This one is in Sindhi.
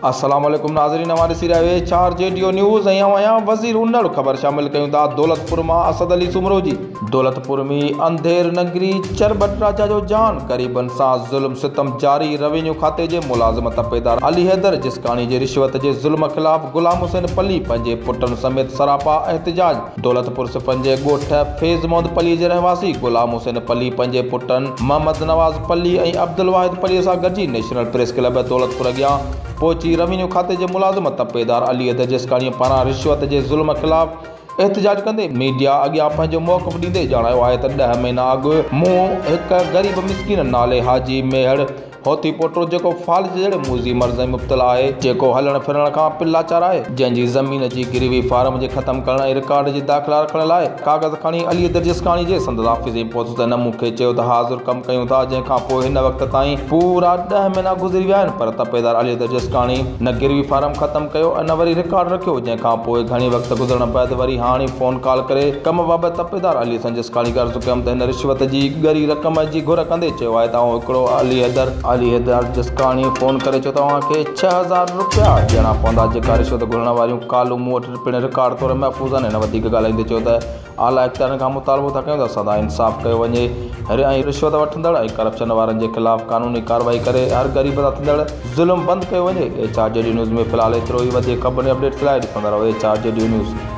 السلام عليڪم ناظرين اوهان ڏسي رهيا آهيو H R G D news ۽ آئون آهيان وزير انڙ خبر شامل ڪيون ٿا دولتپور مان اسد علي سومرو جي دولتپور ۾ انڌير نگري چرٻٽ راجا جو جان غريبن سان ظلم ستم جاري روينيو کاتي جي ملازم تپيدار علي حيدر جسڪاڻي جي رشوت جي ظلم خلاف غلام حسين پلي پنهنجي پٽن سميت سراپا احتجاج دولتپور صفن جي ڳوٺ فيض محمد پلي جي رهواسي غلام حسين پلي پنهنجي پٽن محمد نواز پلي ۽ عبدالواحد پلي سان گڏجي نيشنل پريس ڪلب دولتپور اڳيان پهچي روينيو کاتي جي ملازم تپيدار علي حيدر جسڪاڻي پاران رشوت جي ظلم خلاف احتجاج ڪندي ميڊيا اڳيان پنهنجو موقف ڏيندي ڄاڻايو آهي ته ڏهه مهينا اڳ مون هڪ غريب مسڪين نالي حاجي ميهڙ هوٿي پوٽو جيڪو فالج جهڙي موذي مرض ۾ مبتلا آهي، جيڪو هلڻ ڦرڻ کان پڻ لاچار آهي، جنهن جي زمين جي گروي فارم جي ختم ڪرڻ ۽ رڪارڊ جي داخلا رکڻ لاء ڪاغذ کڻي علي درجسڪاڻي جي سندس آفيس ۾ پهتس ته هن مون کي چيو ته حاضر ڪم ڪيون ٿا جنهن کان پوء هن وقت تائين پورا ڏهه مهينا گذري ويا آهن پر تپيدار علي درجسڪاڻي نه گروي فارم ختم ڪيو ۽ نه وري رڪارڊ رکيو جنهن کان پوء گهڻي وقت گذرڻ بعد وري هاڻي فون ڪال ڪري ڪم بابت تپيدار علي حسن جسڪاڻي کي عرض ڪيم ته هن رشوت جي ڳري رقم جي گهر ڪندي چيو آهي ته آئون هڪڙو علي حيدر علي حيدر جسڪاڻي فون ڪري چيو ته اوهان کي 6000 رپيا ڏيڻا پوندا جيڪا رشوت گهرڻ واريون ڪالون مون وٽ پڻ رڪارڊ طور محفوظ آهن هن وڌيڪ ڳالهائيندي چيو ته اعليٰ اختيارين کان مطالبو ٿا ڪيون ته اسان سان انصاف ڪيو وڃي ۽ رشوت وٺندڙ ۽ ڪرپشن وارن جي خلاف قانوني ڪارروائي ڪري هر غريب سان ٿيندڙ ظلم بند ڪيو وڃي H R G D news ۾ في الحال ايترو ئي وڌيڪ خبرن ۽ اپڊيٽس لاء ڏسندا رهو H R G D news.